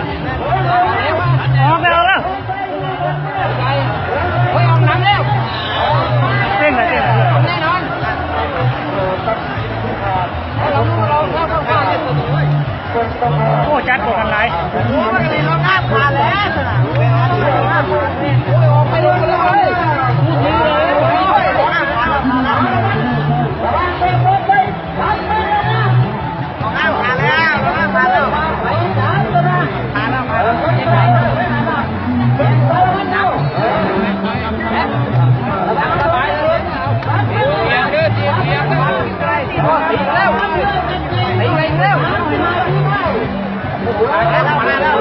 ອອກແລ້ວ ອອກແລ້ວ ເຕັ້ງແລ້ວ ເຕັ້ງແລ້ວ ແນ່ນອນ ໂອ້ ຈັດກວ່າກັນຫຼາຍ ໂອ້ ມັນກໍເລີຍລອງນ້ຳຂາແລ້ວ ໂອ້ຍ ອອກໄປເລີຍ ອອກໄປເລີຍ ລອງນ້ຳຂາແລ້ວ ລອງນ້ຳຂາແລ້ວ ຂາແລ້ວ ຂາແລ້ວ ຂາແລ້ວ ຂາແລ້ວ ຂາແລ້ວ ຂາແລ້ວ